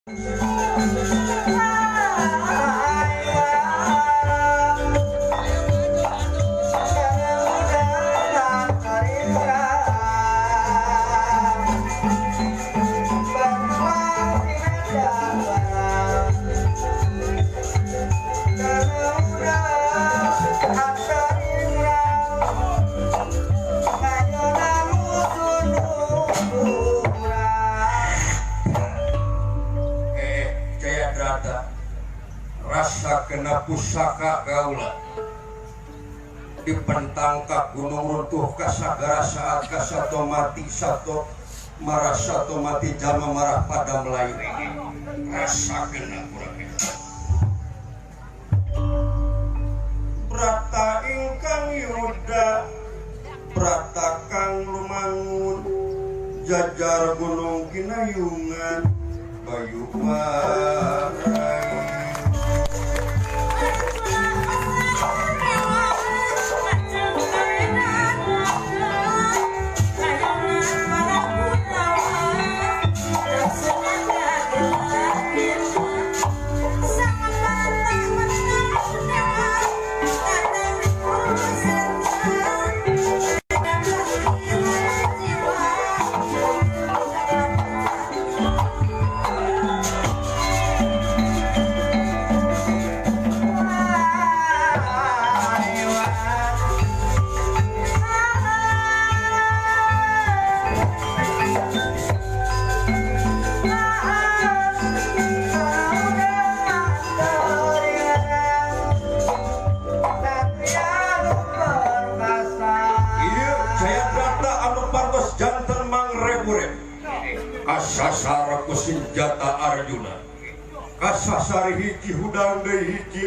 Rasa kena pusaka kaula dipentang ka gunung runtuh kasagara saat kasato mati sato marah sato mati jalma marah pada Melayu. Rasa kena kurang brata ingkang yuda brata kang lumangun jajar gunung kinayungan bayu parai. Kasasar ku senjata Arjuna kasasar hiji hudang deui hiji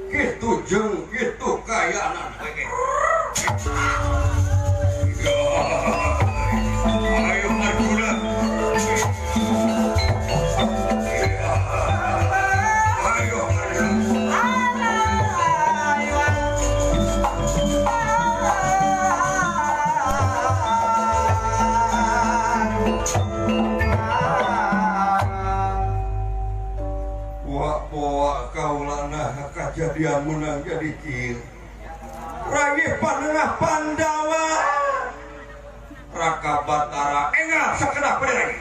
kitu jeung kitu kayanan. Ayo Arjuna, ayo Arjuna. Kajadian menang jadi kieu raih panengah Pandawa Raka Batara enggal sakedap bade.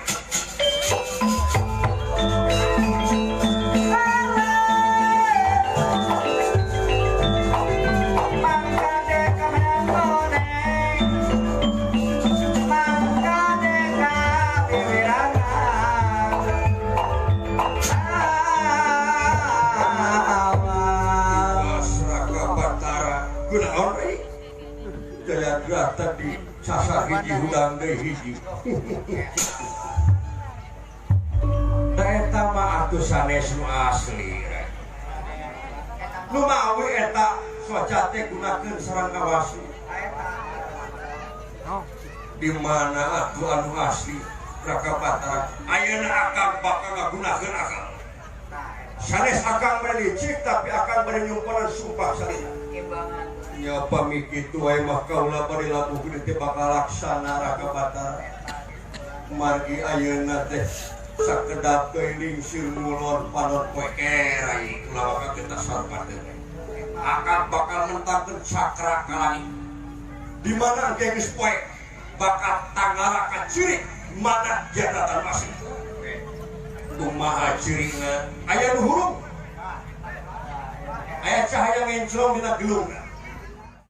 Tadi sasar hiji hudang deui hiji. Da eta mah atuh sanes nu asli. Nu mawi eta soca teh gunakeun sareng kawasu. Di mana atuh anu asli Raka Batara ayeuna akang bakal ngagunakeun akang. Sanes akang bade licik tapi akang bade nyumponan sumpah salira. Nya pami kitu wae mah kaula bade labuh geuning teh bakal laksana Raka Batara. Margi ayeuna teh sakedap deui lingsir ngulon panon poe rai ulah waka kita sarpateun. Akang bakal mentangkeun cakra ka langit. Di mana engke geus poe bakal tangara ka ciri mana jabatan masih. Kumaha cirina? Aya nu hurung. Aya cahaya ngenclong dina gelungna.